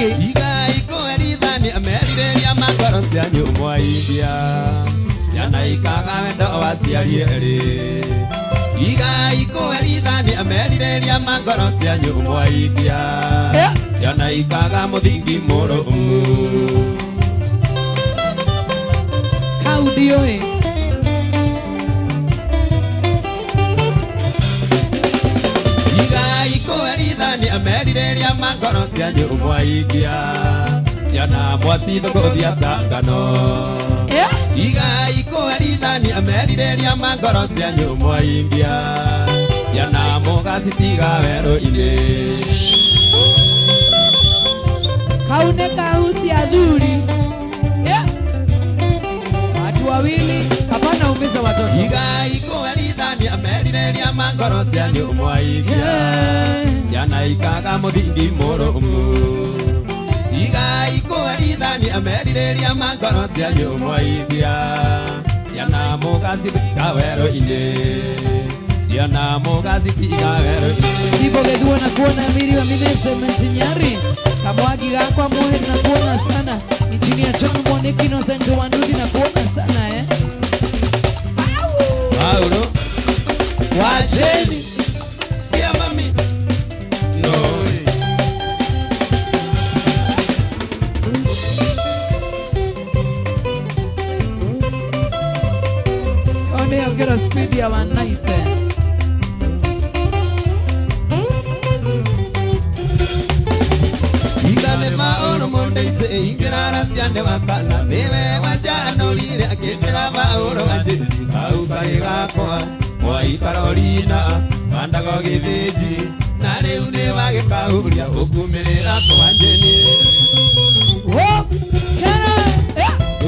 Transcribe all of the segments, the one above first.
Niki Igai kũherithania merirĩria ma ngoro cianyu mwaindia ciana ikaga wendo wa aciari erĩ Igai kũherithania merirĩria ma ngoro cianyu mwaindia ciana ikaga mũthingi mũrũmu Kau ndiũĩ Igai kũherithania merirĩria ma ngoro cianyu mwaingia ciana mwacithũkũthia ta ngano Igai kũherithania merirĩria ma ngoro cianyu mwaingia ciana mũgacitiga werũ-inĩ Kau nĩ kahuti athuri. Watu wawili hapana umiza watoto. Igai kũherithania merirĩria ma ngoro cianyu mwaingia ciana ikaga mũthingi mũrũmu Igai kũherithania merirĩria ma ngoro cianyu mwaingia ciana mũgacitiga werũ-inĩ ciana mũgacitiga werũ-inĩ Kibo gedua na kuona Miri wa Minese Mentinyari Kamwagi gakwa muhe na kuona sana Injinia John Mwaniki Innocent Wanduthi na kuona sana Paulo wacheni ya mami no One ongera speed ya 190. Igane maoro mondeise ingirara ciande wakana niwe wajanũrire akĩnjĩra maũro anjĩ kau karĩ gakwa mwai Karolina mandago gĩthĩnji na rĩu nĩ wagĩkahuria ũkumĩrĩra kwanjĩni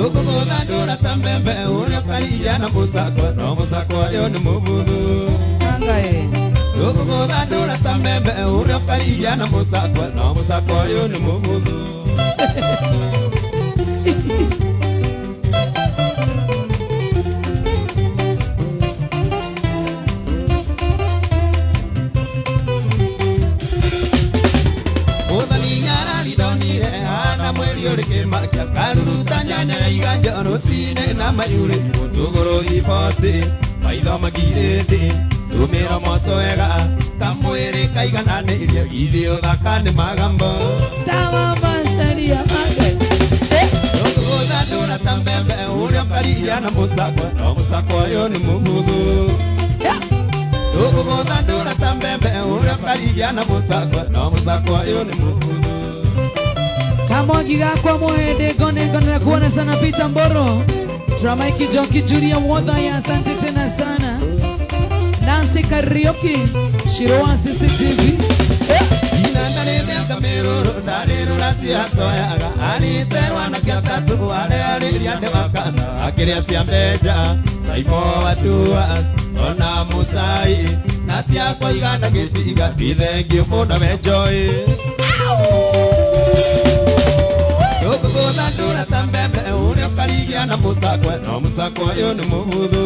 Ũkũgũtha ndũra ta mbembe ũrĩa ũkarigia na mũcakwa no mũcakwa ũyũ nĩ mũbuthu Ũkũgũtha ndũra ta mbembe ũrĩa ũkarigia na mũcakwa no mũcakwa ũyũ nĩ mũbuthu Mũthoni nyararindonire hana mweri ũrĩ kĩmakia karuruta nyanya ya iganja rũcinĩ na mayurĩ mũtũgũrũ iboti maitho magirĩte tũmĩro moco wega kamwĩrĩ kaigananĩirie githĩ ũthaka nĩ magambo Tawa macaria make Ũkũgũtha ndũra ta mbembe ũrĩa ũkarigia na mũcakwa no mũcakwa ũyũ nĩ mũbuthu Ũkũgũtha ndũra ta mbembe ũrĩa ũkarigia na mũcakwa no mũcakwa ũyũ nĩ mũbuthu Kamwagi gakwa muhende gone gone na kuona sana Peter Mboro Tramaiki Joki Julia Wodha asante tena sana Nancy Karaoke Shiroa CCTV Ina ndare mĩaka mĩrũrũ ndarĩrũra ciatoyaga arĩterwa na kĩatatũ arĩarĩria ndĩ wakana akĩrĩa cia mbenja Saimo Watuas ona Musai na ciakwa iganda gĩtiga ndithengio mũno wenjoi Ũkũgũtha ndũra ta mbembe ũrĩa ũkarigia na mũcakwa no mũcakwa ũyũ nĩ mũbuthu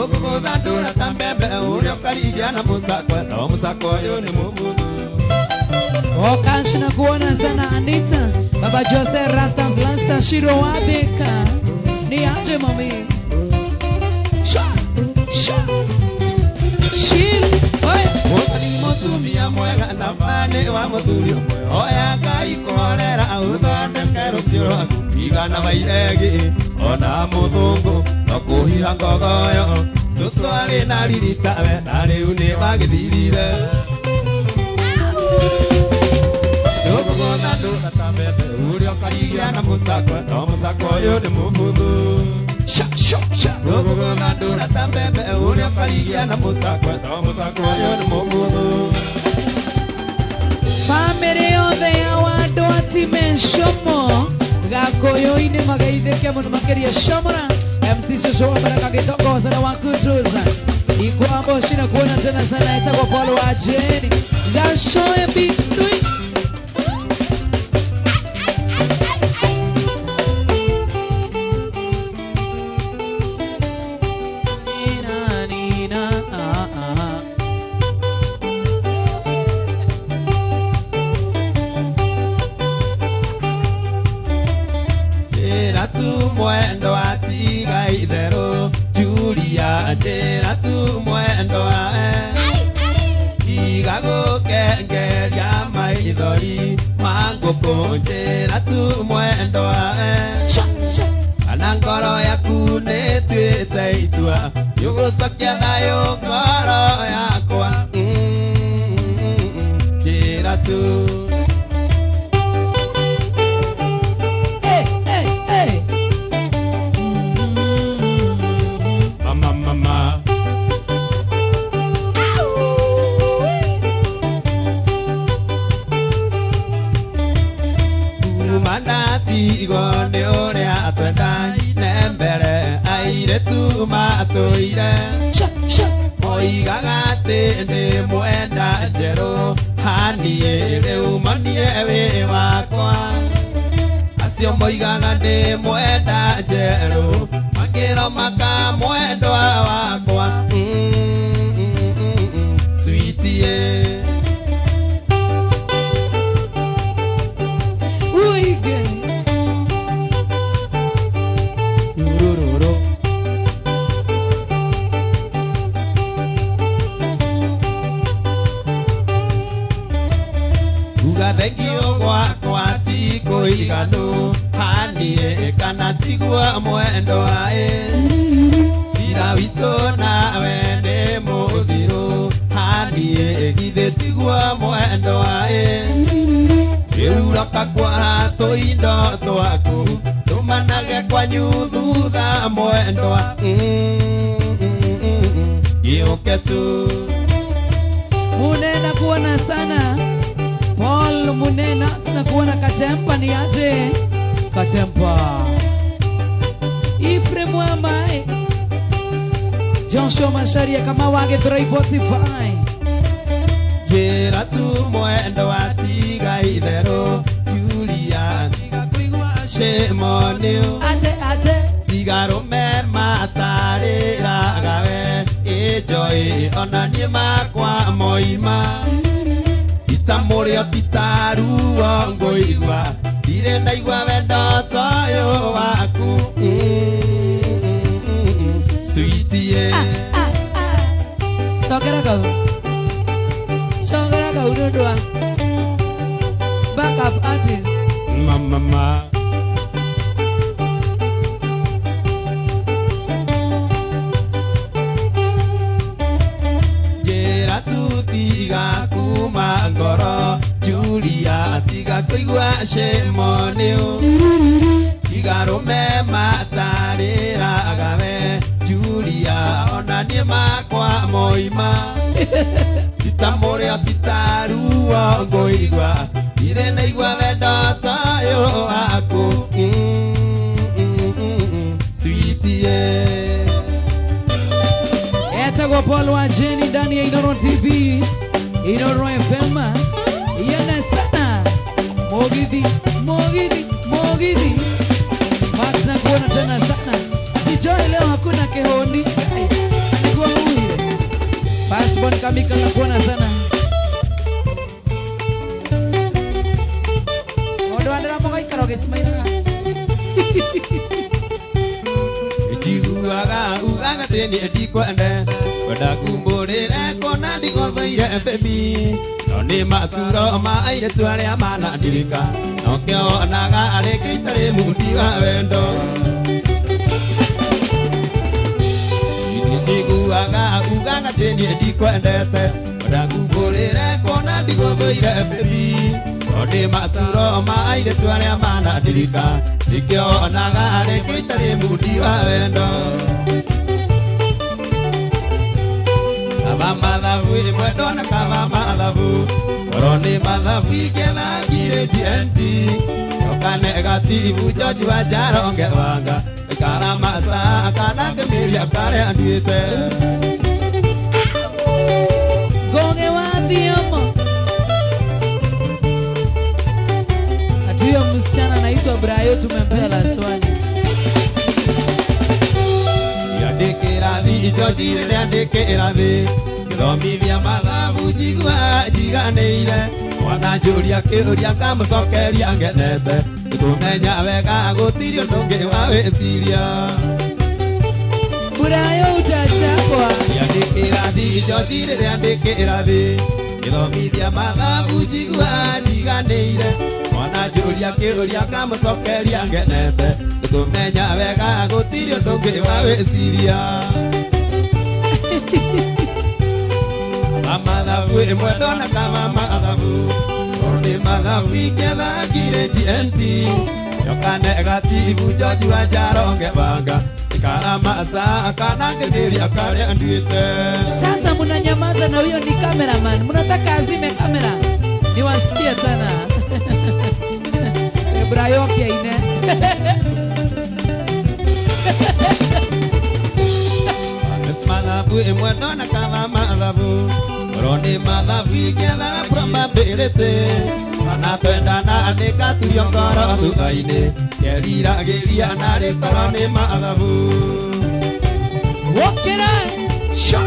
Ũkũgũtha ndũra ta mbembe ũrĩa ũkarigia na mũcakwa no mũcakwa ũyũ nĩ mũbuthu Okashi na kuona sana Anita Baba Jose Rastas Lasta Shiro Wabeka ni aje mami Sha sha Shiro oye Mũthoni mũtumia mwega na mane wa mũthuri ũmwe oya Ngai kũhorera ũthondeke rũciũ rwaku tigana wairegi ona mũthũngũ no kũhiha ngogoyo cũcũ arĩ na riri tawe na rĩu nĩ wagĩthirire Ũkũgũtha ndũra ta mbembe ũrĩa ũkarigia na mũcakwa no mũcakwa ũyũ nĩ mũbuthu Sha sha sha Ũkũgũtha ndũra ta mbembe ũrĩa ũkarigia na mũcakwa no mũcakwa ũyũ nĩ mũbuthu Famĩlĩ yothe ya Wandũ atime Shomo Gakũyũ-inĩ mageithĩke mũno makĩria Shomora MC Shosho wa Baraka gĩtongoca na wa Kutuza Ikwambo shina kuona tena sana etagwo Paul wa Jeni Gashoe Bitui Nina nina ah ah maithori mangũkũnjĩra tu mwendwa kana ngoro yaku nĩtuĩte itua nĩũgũcokia thayũ ngoro yakwa njĩra tu. Hey, hey, hey. Mama, mama. Manatigo nĩ ũrĩa twendaine mbere airĩtu matũire moigaga atĩ ndĩ mwenda njerũ haniĩ rĩu monie wĩ wakwa acio moigaga ndĩ mwenda njerũ makĩro makamwendwa wakwa sweetie. Thengio gwakwa ti kũiganu haniĩ kana tiguo mwendwa ĩ cira witũ nawe nĩ mũthiru haniĩ githĩ tiguo mwendwa ĩ rĩu roka kwa tũindo twaku tũmanage kwanyu thutha mwendwa gĩũke tu. Munena kuona sana Paul Munena, tunakuona Katempa ni aje Katempa. Ifremu Amai Joshua Macharia kama wage 345 Njĩra tu mwendwa tiga itherũ Julia tiga kũigua shame on you ate ate tiga rũme matarĩraga we ĩnjoĩ ona niĩ makwa moima Itamũrĩo titaruo ngũigua ndirĩ ndaigua wendo toyũ waku sweetie. Cokera kau cokera kau nĩ ũndũ wa backup artist. Mama Njĩra tu tiga kuma ngoro Julia tiga kũigua shame on you tiga rũme matarĩraga we Julia ona niĩ makwa moima titamũrĩo titaruo ngũigua ndirĩ ndaigua wendo toyũ waku sweetie. Etagwo Paul wa Jenny ndani ya Inoro TV Inoro FM yana sana Mogithi Mogithi Mogithi Max na kuona tena sana Chijoy leo hakuna kehoni alikuwa muhire Firstborn Kamika na kuona sana Ondo andra mogaikara gĩcimainaga Njiguaga ugaga atĩ niĩ ndikwende kwenda kumbũrĩre kona ndigũthũire baby no nĩ maturo ma airĩtu arĩa manandirika nokĩo onaga rĩngĩ itarĩ mundi wa wendo Njiguaga ugaga atĩ niĩ ndikwendete kwenda kumbũrĩre kona ndigũthũire baby no nĩ maturo ma airĩtu arĩa manandirika nĩkĩo onaga rĩngĩ itarĩ mundi wa wendo Kaba mathabu mwendo na kaba mathabu korwo nĩ mathabu ingĩthakire GNT coka negatibu George wa Njaronge wanga ikara maca kana ngĩmĩria karĩa nduĩte Ngonge wa Thiomo. Ati huyo msichana anaitwa Brayo tumempea last one. Ndĩkĩra thi George rĩrĩa ndĩkĩra thĩ ngĩthomithia mathabu njigua njiganĩire mwana njũria kĩũria ngamũcokeria ngenete nĩkũmenya wega gũtirĩ ũndũ ũngĩ wa wĩciria Brayo utachapwa. Ndĩkĩra thi George rĩrĩa ndĩkĩra thĩ Gĩthomithia mathabu njigua njiganĩire mwana njũria kĩũria ngamũcokeria ngenete nĩkũmenya wega gũtirĩ ũndũ ũngĩ wa wĩciria mathabu ĩmwe ndona kama mathabu tondũ nĩ mathabu ingĩathakire GNT nyoka negatibu George wa Njaronge banga Sasa mnanyamaza na huyo ni cameraman. Mnataka azime kamera. Niwasikie tena. Brayoki ine. Mathabu imwe ndona kama mathabu roni mathabu ingĩetha probability kana twendana nĩngaturio ngoro thutha-inĩ keriragĩria narĩ korwo nĩ mathabu Wokera sha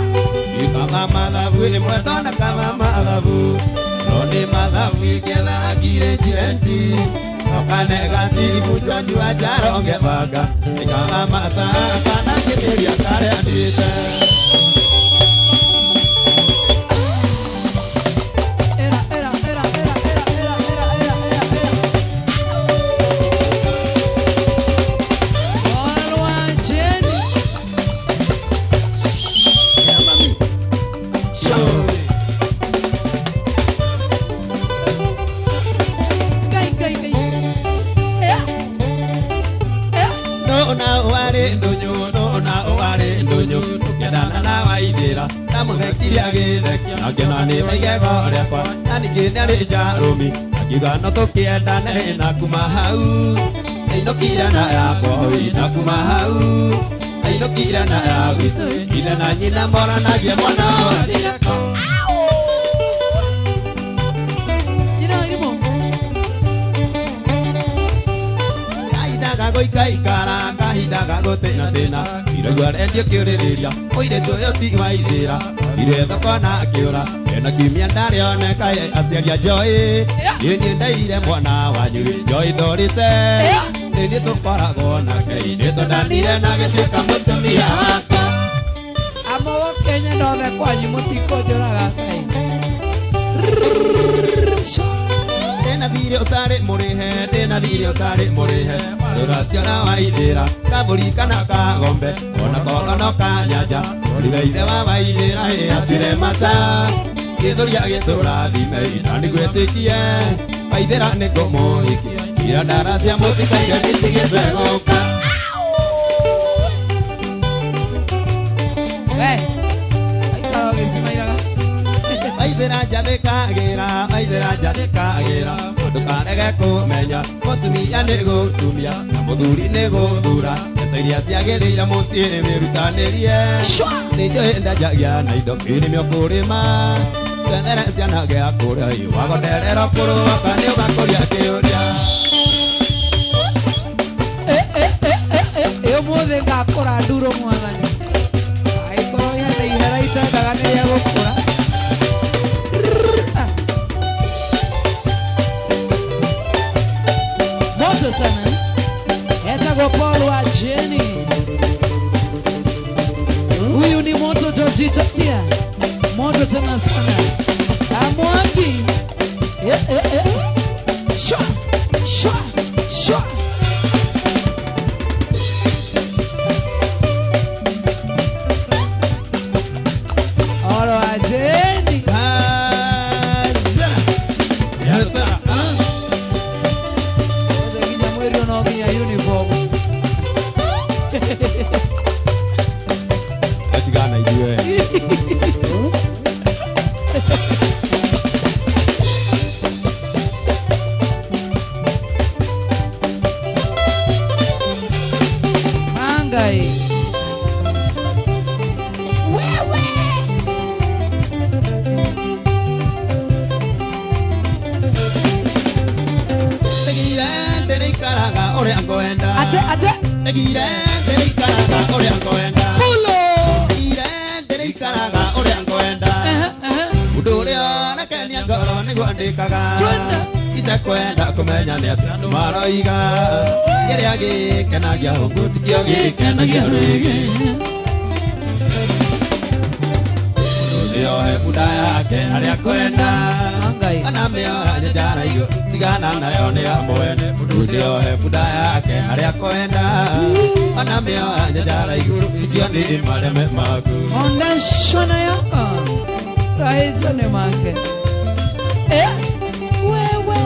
kama mathabu imwe ndona kama mathabu roni mathabu ingĩetha ngire GNT nyoka negatibu George wa Njaronge banga nĩkama masaa kana ngĩmĩria karĩa nduĩte. Era era era era era era era era era era. Olwacheni. Kai kai kai. Eh. Eh. Ndona warĩ ndũnyũ ndona warĩ ndũnyũ tũkĩendana na waithĩra ndamũthekirie agĩthekia na ngĩona nĩ igego rĩakwa na ningĩ nĩarĩ njarũmi akiuga no tũkĩendane na kuma hau ainũkire na yakwa na kuma hau ainũkire na ya gwitũ ithe na nyina moranagie mwana orire kũ. Jina irimo. Kahinda ga gũikaikara kahinda ga gũtĩna-tĩna iraigua rendio kĩũrĩrĩria mũirĩtu ũyũ ti waithĩra ire thoko na akĩũra ena kiumia ndarĩoneka aciari a Joy niĩ niĩ ndeire mwana wanyu Joy ndorĩte nĩ niĩ tũkoragwo nake nĩ twendanire na gĩtuĩka mũtumia wakwa. Amogo Kenya ndothe kwanyu mũtikũnjũraga Ngai. Ndĩna thirĩ ũtarĩ mũrĩhe ndĩna thirĩ ũtarĩ mũrĩhe rũracio na waithĩra kabũri kana kagombe ona korwo no kanyanja rũrire ithe wa waithĩra ĩ hatirĩ mata gĩthũria gĩtũrathime na nĩgwĩtĩkie waithĩra nĩ ngũmũhikia ira ndaracia mũtikaire nĩtigĩte gũka. We. Aikara ũgĩcimairaga. Waithĩra njathĩkagĩra waithĩra njathĩkagĩra ndũkarege kũmenya mũtumia nĩ gũtumia na mũthuri nĩ gũthura ndeto iria ciagĩrĩire mũciĩ wĩrutanĩrie nĩ njũĩ ndanjagia na indo kĩrĩmio kũrĩma twethere ciana gĩa kũrĩa wagonderera kũrũaka nĩ ũgakũria kĩũria. Eh eh eh eh eh ũmũthĩ ngakũra nduro mwathani. Angĩkorwo hena ihera itendaga nĩ rĩa gũkũra. Moto sana. Etagwo Paul wa Jeni. Huyu ni moto George Totia. Moto tena sana. Amwangi. Eh eh eh. Shwa shwa shwa. Paul wa Jeni. Haza. Yaza. Othe nginya mwĩrĩ no nginya uniform. Atigana ithuĩ. Mangai. Wewe. Ndĩgire ndĩrĩikaraga ũrĩa ngwenda. Ate ate. Ndĩgire ndĩrĩikaraga ũrĩa ngwenda. Pulo. Ndĩgire ndĩrĩikaraga ũrĩa ngwenda. Aha aha. Ũndũ ũrĩa ũrakenia ngoro nĩguo ndĩkaga. Twende. Itekwenda kũmenya nĩ atĩa andũ maroiga kĩrĩa gĩkenagia hũngũ tikĩo gĩkenagia rwĩgĩ. Ũndũ Ndiohe bunda yake harĩa kwenda ona mĩoha nyanjara igũrũ tigana nayo nĩ ya mwene mũndũ ndiohe bunda yake harĩa kwenda ona mĩoha nyanjara igũrũ icio nĩ mareme maku onda shona yako rahizwa nĩ make wewe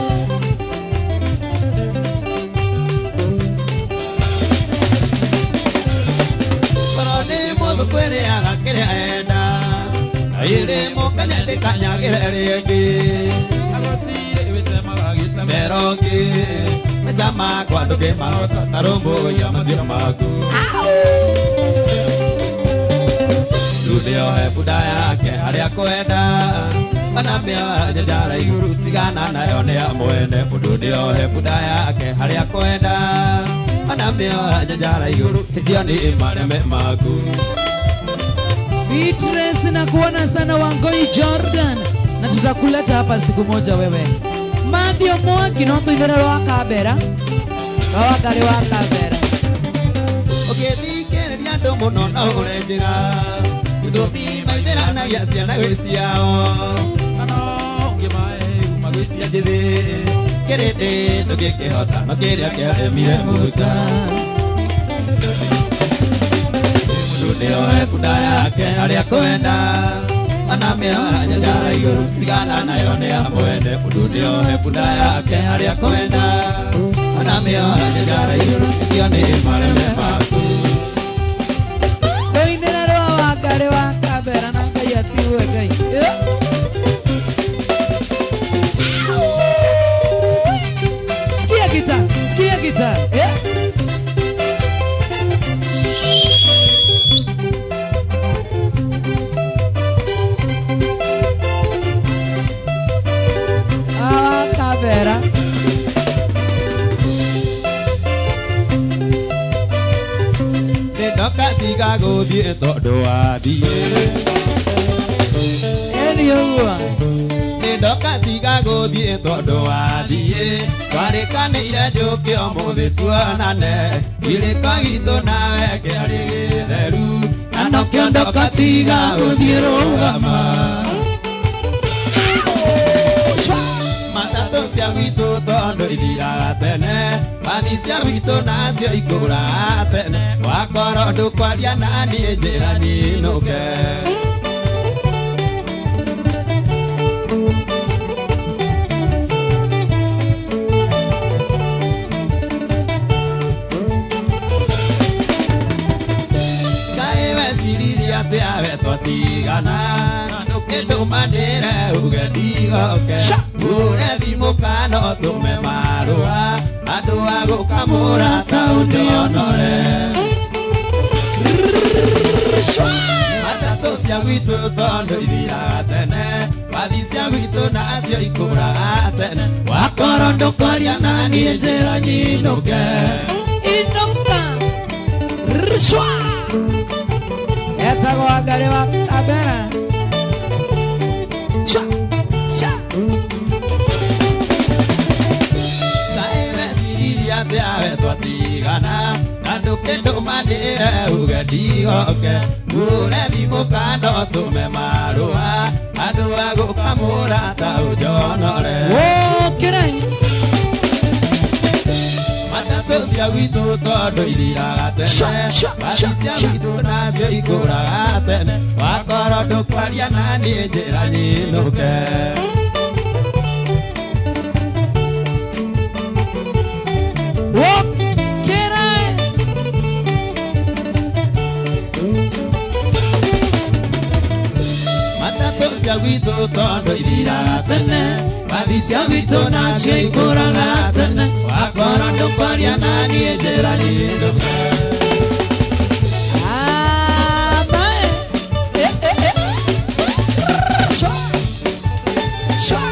korwo nĩ mũthũ kwĩrĩaga kĩrĩa enda ĩrĩ mũkanya ndĩkanyagĩre rĩngĩ agotire wĩtemaga gĩtemerongi maica makwa ndũngĩmahota ta rũmbũiya macio maku ndiohe bunda yake harĩa kwenda ona mĩoha nyanjara igũrũ tigana nayo nĩ ya mwene mũndũ ndiohe bunda yake harĩa kwenda ona mĩoha nyanjara igũrũ icio nĩ mareme maku. Beatrice na kuona sana Wangoi Jordan na tutakuleta hapa siku moja wewe. Mathio Mwangi no tuithera rwa Kambera. Rwa Ngari wa Kambera. Ũngĩthikĩrĩria andũ mũno no ũre njĩra gũtũmi maithĩranagia ciana gwĩ ciao kana ũngĩmahe magwĩtia njĩthĩ kĩrĩndĩ tũngĩkĩhota no kĩrĩa kĩaremire Musa. Ndiohe bunda yake harĩa kwenda ona mĩoha nyanjara igũrũ tigana nayo nĩ ya mwene mũndũ ndiohe bunda yake harĩa kwenda ona mĩoha nyanjara igũrũ icio nĩ mareme maku. Tũinĩra rwa Wangari wa Kambera na Ngai atigue Ngai. Sikia gita, sikia gita. Kambera. Ndoka tiga gũthiĩ tondũ wathiĩ ĩni ũguo ndoka tiga gũthiĩ tondũ wathiĩ twarĩkanĩire njũke ũmũthĩ tuonane kĩrĩko gitũ nawe kĩarĩ gĩtheru na nokĩo ndoka tiga gũthiĩ rũgama matatũ cia gwitũ tondũ ithiraga tene bathi cia gwitũ nacio ikũraga tene wakorwo ndũkwaria na niĩ njĩra nyinũke. Kaĩ weciririe atĩa we twatigana na ndũkĩndũmanĩre uge ndigoke ure thimũ kana ũtũme marũa andũ a gũkamũra ta ũndionore matatũ cia gwitũ tondũ ithiraga tene bathi cia gwitũ nacio ikũraga tene wakorwo ndũkwaria na niĩ njĩra nyinũke Inũka rshwa etagwo Wangari wa Kambera. Sha sha Kaĩ weciririe atĩa we twatigana na ndũkĩndũmanĩre uge ndigoke ure thimũ kana ũtũme marũa andũ a gũkamũra ta ũnjonore Wũkĩre matatũ cia gwitũ tondũ ithiraga tene bathi cia gwitũ nacio ikũraga tene wakorwo ndũkwaria na niĩ njĩra nyinũke. Wũkĩre matatũ cia gwitũ tondũ ithiraga tene bathi cia gwitũ nacio ikũraga tene wakorwo ndũkwaria na niĩ njĩra nyinũke. Amae Shwa shwa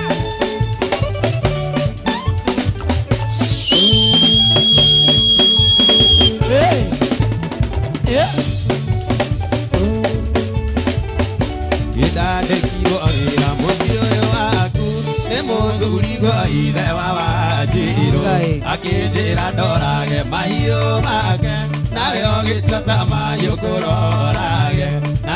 Ndandĩkirwo wĩra mũciĩ ũyũ waku nĩ mũthuri gwa ithe wa Wanjirũ akĩnjĩra ndorage mahiũ make nawe ũgĩtua ta mahiũ kũrorage na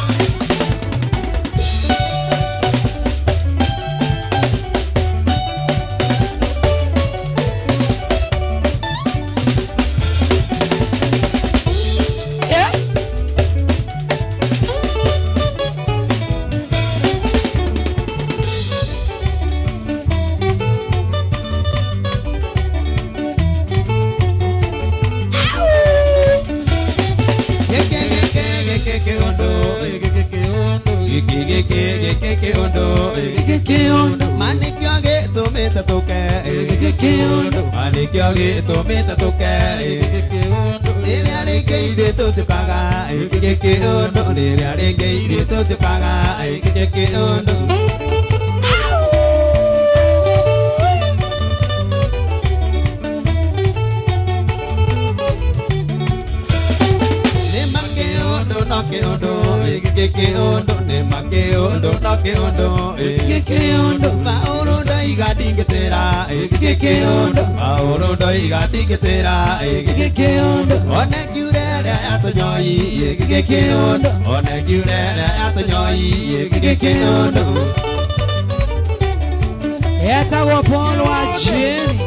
Etagwo Paul wa Jane.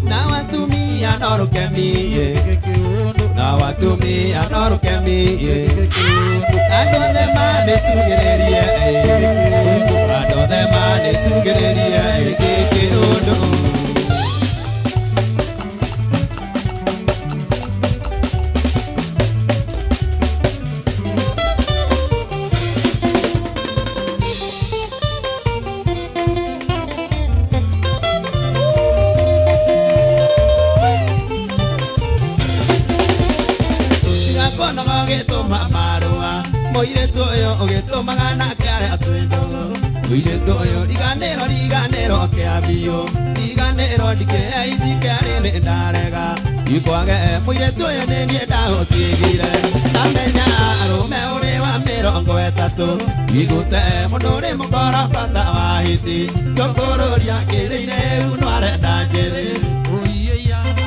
Na watumia no rukemie, na watumia no rukemie, andũ othe manĩtugĩrĩrie, andũ othe manĩtugĩrĩrie gĩkĩ ũndũ.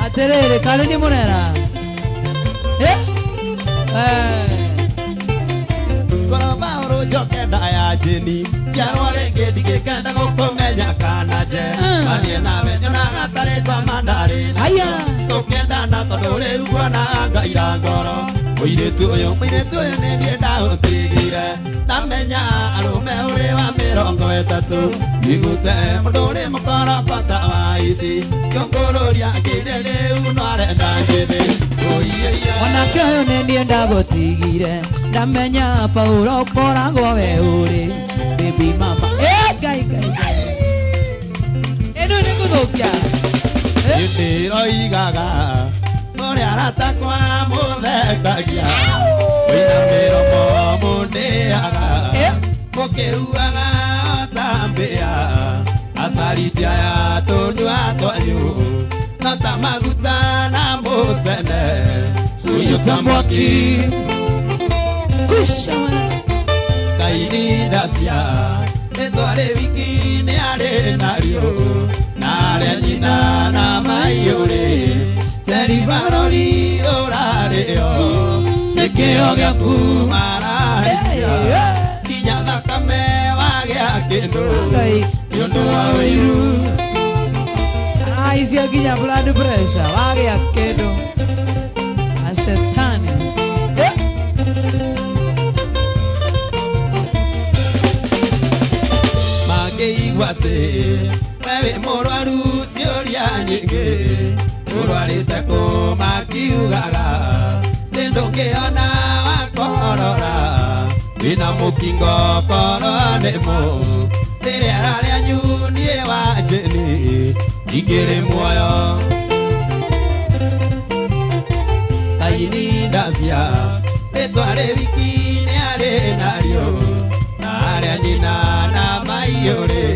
Atiriri kari ni murera eh eh Jeni njiarwa rĩngĩ ndingĩkenda gũkũmenya kana. na nje manie nawe nyonaga tarĩ twa mandarĩ Haya. Tũkĩendana tondũ rĩu nguonaga ngaira ngoro mũirĩtu ũyũ nĩ niĩ ndaũtigire ndamenya arũme ũrĩ wa 30 igute mũndũ ũrĩ mũkoroko ta wa ithi kĩongũrũria ngĩrĩ rĩu no arenda njĩthĩ. Mwanake ũyũ nĩ niĩ ndagũtigire ndamenya Paulo ũkoragwo we ũrĩ baby mama. Ngai ngai ngai ĩno nĩ gũthũkia. Ndĩroigaga ũrĩa aratakwa mũthekagia wĩna mĩromo mũndĩaga mũkĩuaga ta mbĩa acariti aya tũnyua twanyu no ta maguta na mũcene ũyũ ta mwaki Kwisha kaini ndacia rĩtwa rĩ wiki nĩ arĩ narĩo na arĩa nyina na maiyũrĩ teribarori ũrarĩo nĩkĩo gĩaku marahaicia nginya thakame wagĩa kĩndũ nĩ ũndũ wa ũiru. Aicia nginya blood pressure wagĩa kĩndũ ashetani. Mangĩigua atĩ we wĩ mũrwaru ciũria nyingĩ ũrwarĩte kũ makiugaga nĩ ndũngĩona wakorora wĩna mũkingo korwo nĩmo rĩera rĩanyu niĩ wa njĩni ingĩrĩ muoyo kaini ndacia rĩtwa rĩ wiki nĩ arĩ narĩo na arĩa nyina na maiyũrĩ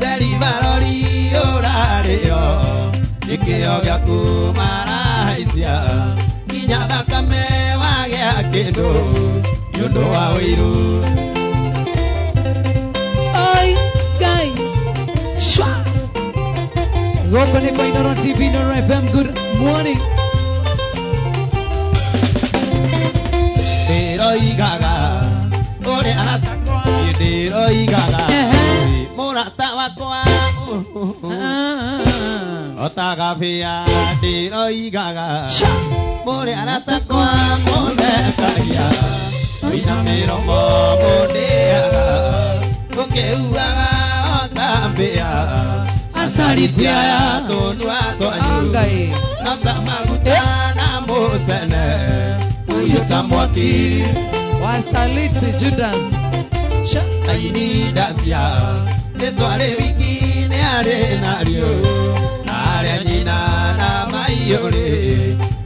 teribarori ũrarĩo nĩkĩo gĩaku marahaicia nginya thakame wagĩa kĩndũ nĩ ũndũ wa ũiru. Ai ngai shwa gũkũ nĩ kwa Inooro TV, Inooro FM. Good morning. Ndĩroigaga ũrĩa aratakwa ndĩroigaga mũrata wakwa otagabĩa ndĩroigaga mũrĩa aratakwa mũthekagia wĩna mĩromo mũndĩaga mũkĩuaga ota mbĩa acariti aya tũnua twanyu ngai no ta maguta na mũcene ũyũ ta mwaki wasaliti Judas. Aini ndacia rĩtwa rĩ wiki nĩ arĩ narĩo na arĩa nyina na maiyũrĩ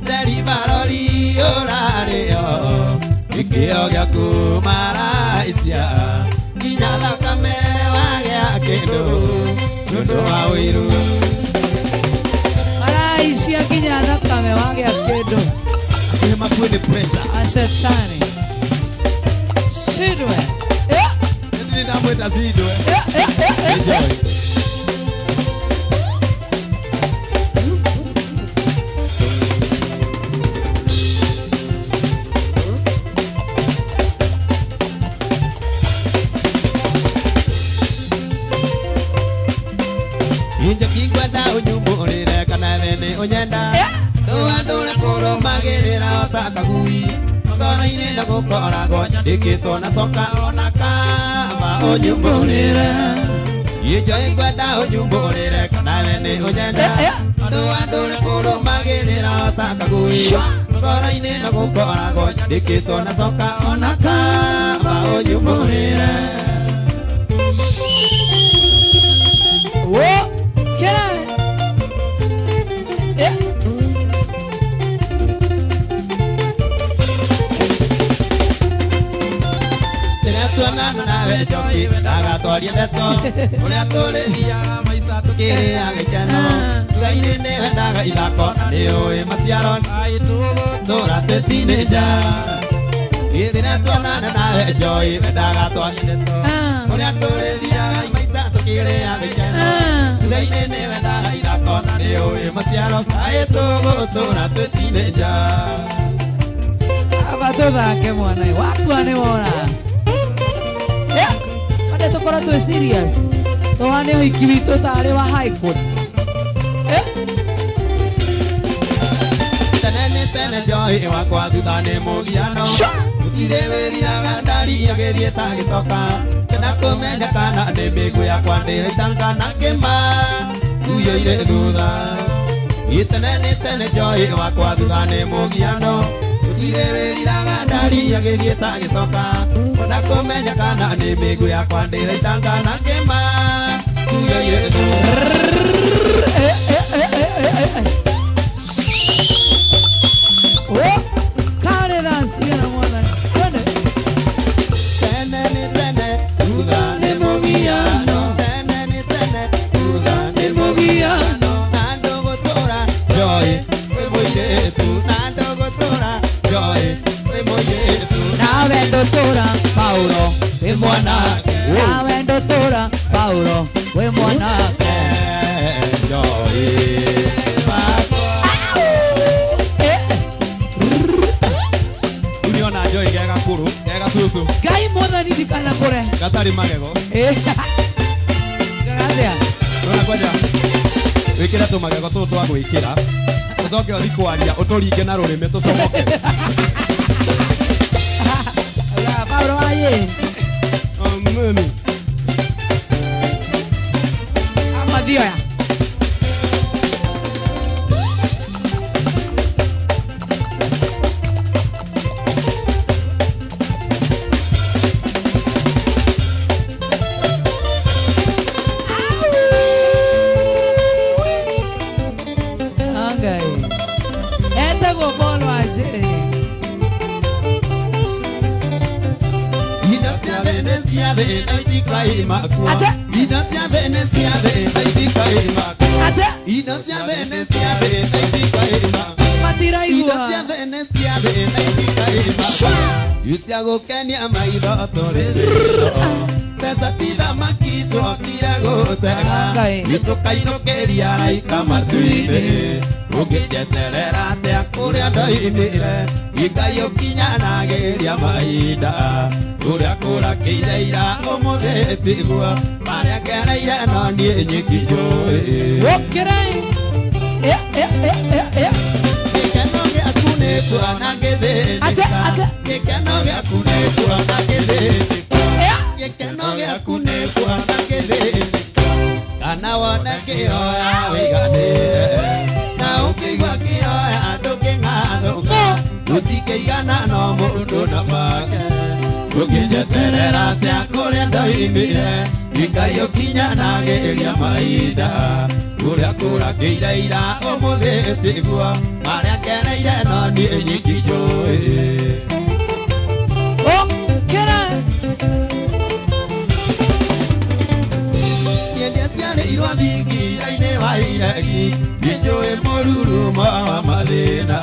teribarori ũrarĩo nĩkĩo gĩaku marahaicia nginya thakame wagĩa kĩndũ nĩ ũndũ wa ũiru. Marahaicia nginya thakame wagĩa kĩndũ hakuhĩ makue nĩ pressure ashetani shidwe. Nĩ ndamwĩta cindwe. Enjoy. Injoki ngwenda ũnyumbũrĩre kana we nĩ ũnyenda ndũandũre kũrũmagĩrĩra ota kagui ngoro-inĩ na gũkoragwo nyandĩkĩtwo na coka ona kaba ũnyumbũrĩre Injoki ngwenda ũnyumbũrĩre kana we nĩ ũnyenda ndũandũre kũrũmagĩrĩra ota kagui ngoro-inĩ na gũkoragwo nyandĩkĩtwo na coka ona kaba ũnyumbũrĩre. Wo kera tuonana nawe njoki wendaga twarie ndeto ũrĩa tũrĩthiaga maica tũkĩrĩa gĩkeno thutha-inĩ nĩ wendaga ithako na nĩ ũĩ maciaro tũra twĩ teenager rĩrĩa tuonana nawe njoki wendaga twarie ndeto ũrĩa tũrĩthiaga maica tũkĩrĩa gĩkeno thutha-inĩ nĩ wendaga ithako na nĩ ũĩ maciaro tũgũtũra twĩ teenager. Aba tũthake mwana wakwa nĩ wona. Tũkorwo twĩ serious. Tũhane ũhiki witũ tarĩ wa high court. Eh? Tene nĩ tene njohi wakwa thutha nĩ mũgiano. Gũtirĩ wĩriraga ndari agĩthiĩ ta gĩcoka. Kena kũmenya kana nĩ mĩguĩ yakwa ndĩraitanga na ngĩma tuyũire thutha. Tene nĩ tene njohi wakwa thutha nĩ mũgiano. Gũtirĩ wĩriraga ndari agĩthiĩ ta gĩcoka. Kena kũmenya kana nĩ mĩguĩ yakwa ndĩraitanga na ngĩma tuyũire thutha. Oh, kare dance igana mwathani. Twende. Tene nĩ tene thutha nĩ mũgiano. Tene nĩ tene thutha nĩ mũgiano. Na ndũgũtũra njohi wĩ mũirĩtu. Na ndũgũtũra njohi wĩ mũirĩtu. Nawe ndũtũra Paulo wĩ mwanake. Nawe ndũtũra Paulo wĩ mwanake. Njohi wakwa. Uliona njohi gega kũrũ gega cucu. Ngai mwathani ndikanakũre. Gatarĩ magego. Gagathĩa. Nona kwanja wĩkĩre tũmagego tũtũ twa gwĩkĩra ũcoke ũthiĩ kwaria ũtũringe na rũrĩmĩ tũcomoke. Paulo aye. Ameni. Amathioya. Angai. Etagwo Paul Wajiri. Indo cia thĩ nĩ cia thĩ na itikaima kuo. Ate. Indo cia thĩ nĩ cia thĩ na itikaima kuo. Ate. Indo cia thĩ nĩ cia thĩ na itikaima kuo. Indo Matiraigua. cia thĩ nĩ cia thĩ na itikaima kuo. Cia gũkenia maitho tũrĩ thĩ. Mbeca ti thamaki twokire gũtega. Ngai. Tũkainũkĩria araika matu-inĩ. Ũngĩnjeterera atĩa kũrĩa ndoimire. Ngai ũkinyanagĩria mahinda. Ũrĩa kũrakĩire ira ũmũthĩ tiguo. Marĩa ngereire no niĩ nyiki njũĩ. Ũkĩrai. Gĩkeno gĩaku nĩ kuona ngĩthĩnĩka. Ate, ate. Gĩkeno gĩaku nĩ kuona ngĩthĩnĩka. Gĩkeno gĩaku nĩ kuona ngĩthĩnĩka. Kana wone kĩoya wĩiganĩre. Na ũkĩigua kĩoya ndũkĩng'athũka. Gũtikĩigana no mũndũ na make. Ũngĩnjeterera atĩa kũrĩa ndoimire. Ngai ũkinyanagĩria mahinda. Ũrĩa kũrakĩire ira ũmũthĩ tiguo. Marĩa ngereire no niĩ nyiki njũĩ. Ũkĩrai. Niĩ ndiaciarĩirwo thingira-inĩ wa iregi. Nĩnjũĩ mũrurumo wa mathĩna.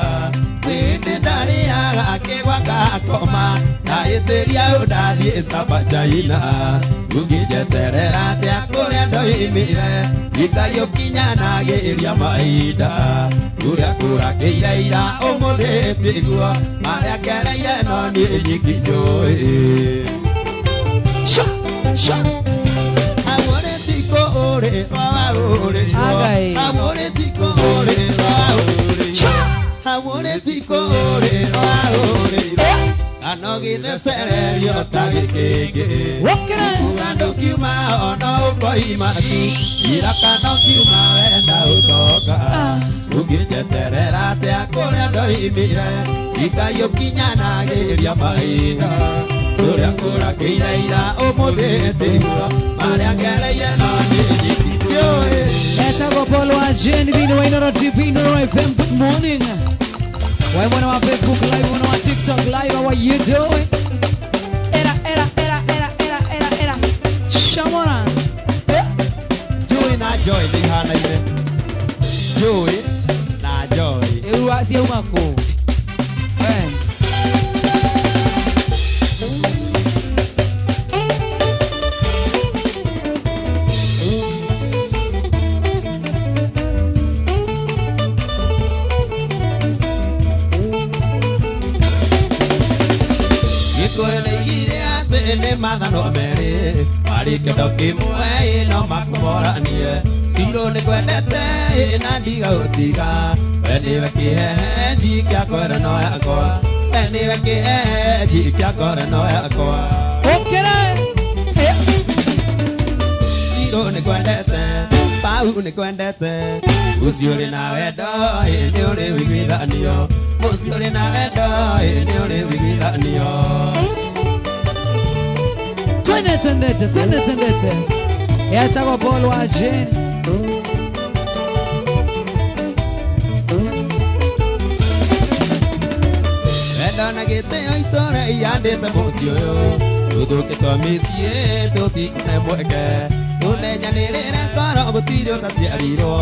Hĩndĩ ndarĩaga kĩgwa ngakoma. Ndahĩtĩria ũndathiĩ Saba China. Ũngĩnjeterera atĩa kũrĩa ndoimire. Ngai ũkinyanagĩria mahinda. Ũrĩa kũrakĩire ira ũmũthĩ tiguo. Marĩa ngereire no niĩ nyiki njũĩ. Sha, sha. Amore tiko ore wa ore. Agai. Amore tiko ore wa ore. Sha. Amore tiko ore wa ore. Kana gĩthecererio ta gĩkĩngĩ. Ũkĩrai. Kuga ndũkiuma ona ũkoima tu. Ira kana ũkiuma wenda ũcoka. Ũngĩnjeterera atĩa kũrĩa ndoimire. Ngai ũkinyanagĩria mahinda. Ũrĩa kũrakĩire ira ũmũthĩ tiguo. Marĩa ngereire no niĩ nyiki njũĩ. Etagwo Paul Wajiri thĩinĩ wa Inooro TV, Inooro FM. Good morning. Wewe mwana wa Facebook Live, mwana wa TikTok Live, how are you doing? Era, era, era, era, era, era, era. Shamora. Joy na joy nĩ ihanaine. Joy na joy. Ewa ciauma kũ? Eh. Gĩkũyũ nĩoigire atĩ nĩ mathano merĩ. Marĩ kĩndo kĩmwe no makũmoranie Ciro nĩ kwendete na ndigagũtiga We nĩwe kĩhehenji kĩa ngoro ĩno yakwa We nĩwe kĩhehenji kĩa ngoro ĩno yakwa Ũkĩra Ciro nĩ kwendete Pau nĩ kwendete Mũciĩ ũrĩ na wendo nĩ ũrĩ ũiguithanio Mũciĩ ũrĩ na wendo nĩ ũrĩ ũiguithanio Twende twendete twende twendete Yatagwo Paul wa Jane Wendo na gĩtĩo itũũra ihandĩte mũciĩ ũyũ Tũthũkĩtwo mĩciĩ tũtikũhe mweke Tũmenyanĩrĩre ngoro gũtirĩ ũtaciarirwo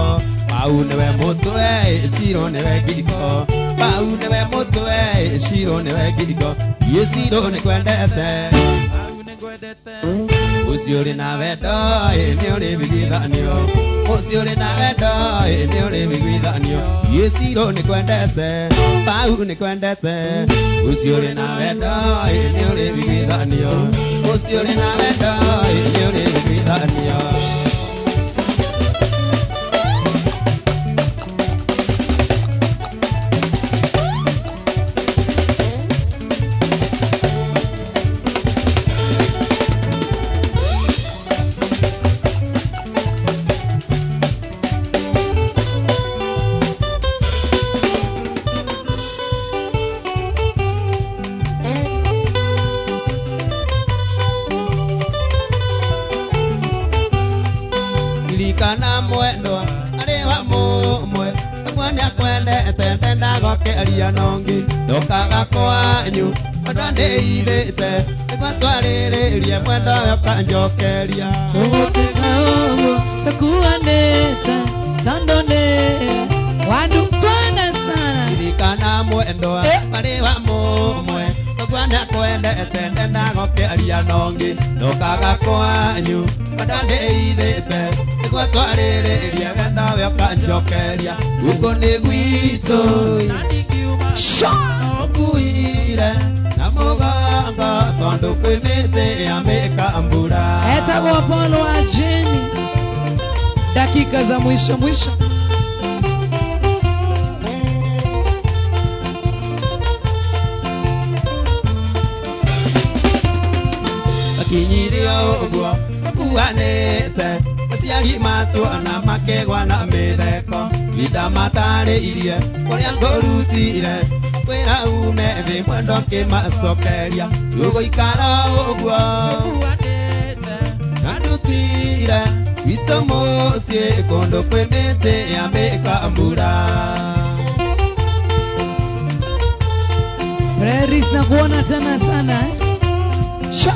Pau nĩwe mũtwe Ciro nĩwe ngingo Pau nĩwe mũtwe Ciro nĩwe ngingo Niĩ Ciro nĩngwendete Pau nĩngwendete Mũciĩ ũrĩ na wendo nĩ ũrĩ ũiguithanio Mũciĩ ũrĩ na wendo nĩ ũrĩ ũiguithanio Niĩ Ciro nĩngwendete Pau nĩngwendete Mũciĩ ũrĩ na wendo nĩ ũrĩ ũiguithanio Mũciĩ ũrĩ na wendo nĩ ũrĩ ũiguithanio Ririkana mwendwa arĩ wa mũmwe Ũguo nĩakwendete ndendaga ũkĩaria na ũngĩ Ndokaga kwanyu mwendwa nĩirĩte Nĩguo twarĩrĩrie mwendwa we ũkanjokeria Tũgũtiga ũguo tũkuanĩte tondũ nĩ wandu twende sana Ririkana mwendwa arĩ wa mũmwe Ũguo nĩakwendete ndendaga ũkĩaria na ũngĩ Ndokaga kwanyu mwendwa nĩirĩte Nĩguo twarĩrĩrie wendo we ũkanjokeria Gũkũ nĩ gwitũ na ndingiuma Ũkuire na mũgongo tondũ kwĩ mĩtĩ ya mĩkambura Etagwo Paul wa Jane Dakika za mwisho mwisho Akinyire ũguo ũkuanĩte Aciari matuona makĩgwa na mĩtheko Winda matarĩirie kũrĩa ngũrutire Kwĩra ume thĩ mwendwa ngĩmacokeria Tũgũikara ũguo ũkuanĩte na ndutire Gwitũ mũciĩ kũndũ kwĩ mĩtĩ ya mĩkambura Prairies na kuona tena sana eh? Sha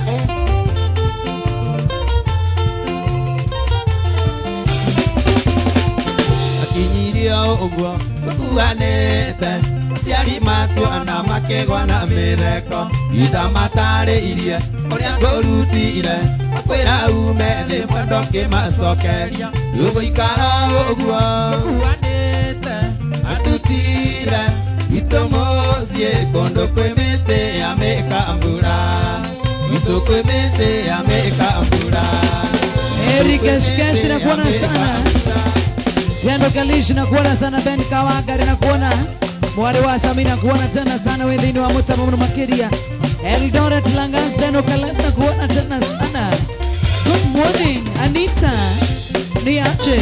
Akinyirie ũguo ũkuanĩte Aciari matuona makĩgwa na mĩtheko Winda matarĩirie ũrĩa ngũrutire Makwĩra ume thĩ mwendwa ngĩmacokeria Tũgũikara ũguo ũkuanĩte na ndutire Gwitũ mũciĩ kũndũ kwĩ mĩtĩ ya mĩkambura Gwitũ kwĩ mĩtĩ ya mĩkambura Eric Kesh na kuona sana Tendo Kalish na kuona sana Ben Kawagari na kuona Mwari wa Samina kuona tena sana wendini wa Mutama Munu Makiria Eldoret Langas Deno Kalas na kuona tena sana Good morning Anita Niache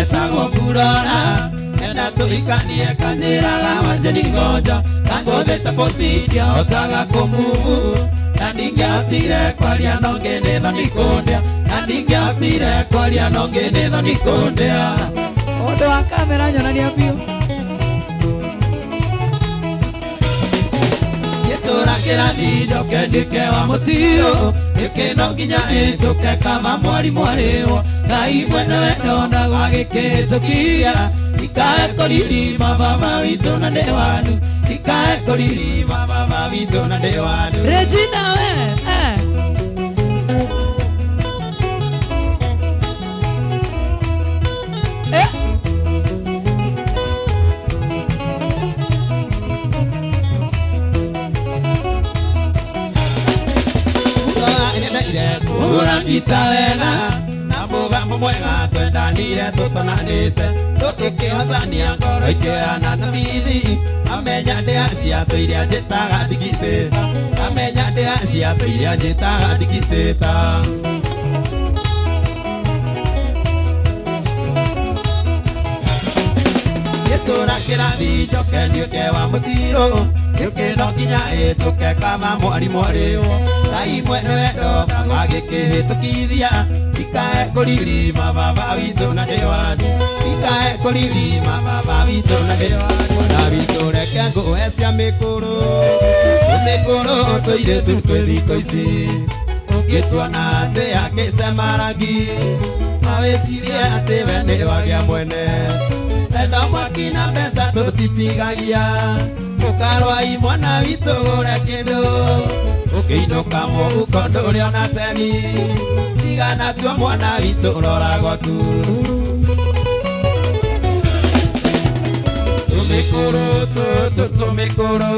Etagwo Furora enda tũhikanie kanjĩraga wanje ni ngoja kangũthĩte posidia hotaga kũmuvu na ndingĩahotire kwaria no ngĩ nĩ thoni kũndĩa na ndingĩahotire kwaria no ngĩ nĩ thoni kũndĩa Ũndũ wa kamera nyonania biũ Gĩtũ Gĩtũra kĩrathi njoke ndĩke wa mũtiro Gĩkĩno nginya ĩtũke kama mwarimũ arĩwo Ngai mwene wendo ndagwa gĩkĩtũkia Ikae kũririma baba witũ na ndĩ wanu Ikae kũririma baba witũ na ndĩ wanu Regina we Ita wega na mũgambo mwega twendanire tũtonanĩte tũkĩkĩhocania ngoro ikĩoyana na bithi amenya ndĩa ciatũ iria njĩtaga ndigitĩta amenya ndĩa ciatũ iria njĩtaga ndigitĩta Gĩtũra kĩrathi njoke nduĩke wa mũtiro gĩkĩno nginya ĩtũke kama mwarimũ arĩwo Ngai mwene wendo agĩkĩhĩtũkithia ikae kũririma baba witũ na ndĩ wanu ikae kũririma baba witũ na ndĩ wanu Mwana witũ reke ngũhe cia mĩkũrũ tũmĩkũrũ tũirĩtu twĩ thikũ ici ũngĩtuona atĩ akĩte marangi no wĩcirie atĩ we nĩ wagĩa mwene Enda mwaki na mbeca tũtitigagia Mũkarwai mwana witũ gũre kĩndũ Ũkĩinũka mũhuko ndũrĩ ona teni Tigana tua mwana witũ rora gwaku Tũmĩkũrũ tũtũ tũmĩkũrũ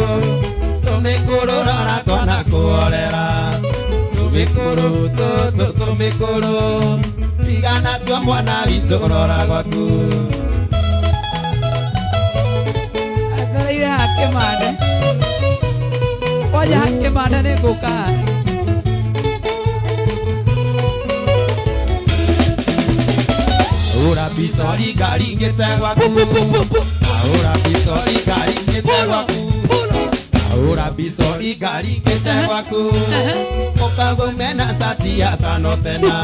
Tũmĩkũrũ rora twana kũhorera Tũmĩkũrũ tũtũ tũmĩkũrũ Tigana tua mwana witũ rora gwaku Atharaire hakĩmande Wanja hakĩmande nĩ ngũka Ahũra mbica ringaringĩte gwaku Ahũra mbica ringaringĩte gwaku Ahũra mbica ringaringĩte gwaku Mũkago mena cati ya tano tena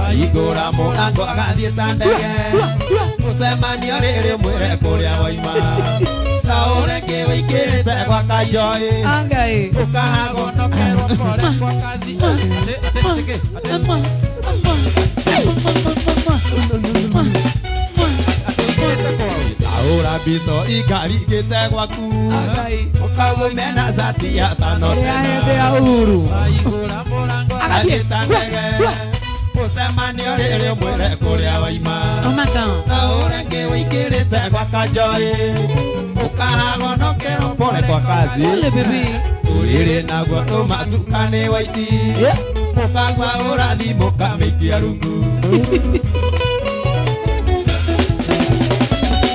Ahingũra mũrango agathiĩ ta ndege Mũcemanio rĩrĩ mwĩre kũrĩa waima Ta ũrĩngĩ wĩingĩrĩte gwa Kanjoĩ Angai Ũkahagonokerwo pore kwa kazi Atĩ atĩ Ahũra mbica ikaringĩte gwaku Ũkago mena cati ya tano Ĩrĩa tena hĩndĩ ya Uhuru Ahingũra mũrango agathiĩ ta ndege Mũcemanio rĩrĩ mwĩre kũrĩa waima Na ũrĩngĩ wĩingĩrĩte gwa Kanjoĩ Ũkaragonokerwo pore kwa kazi Pole baby Ũrĩrĩ naguo tũmacuka nĩ waiti Mũkagwa ũrathi mũkamĩikia rungu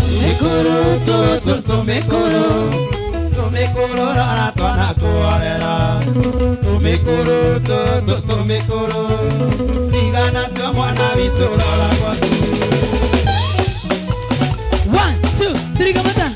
Tũmĩkũrũ tũtũ tũmĩkũrũ Tũmĩkũrũ rora twana kũhorera Tũmĩkũrũ tũtũ tũmĩkũrũ Tigana tua mwana witũ rora gwaku 1 2 3 kamata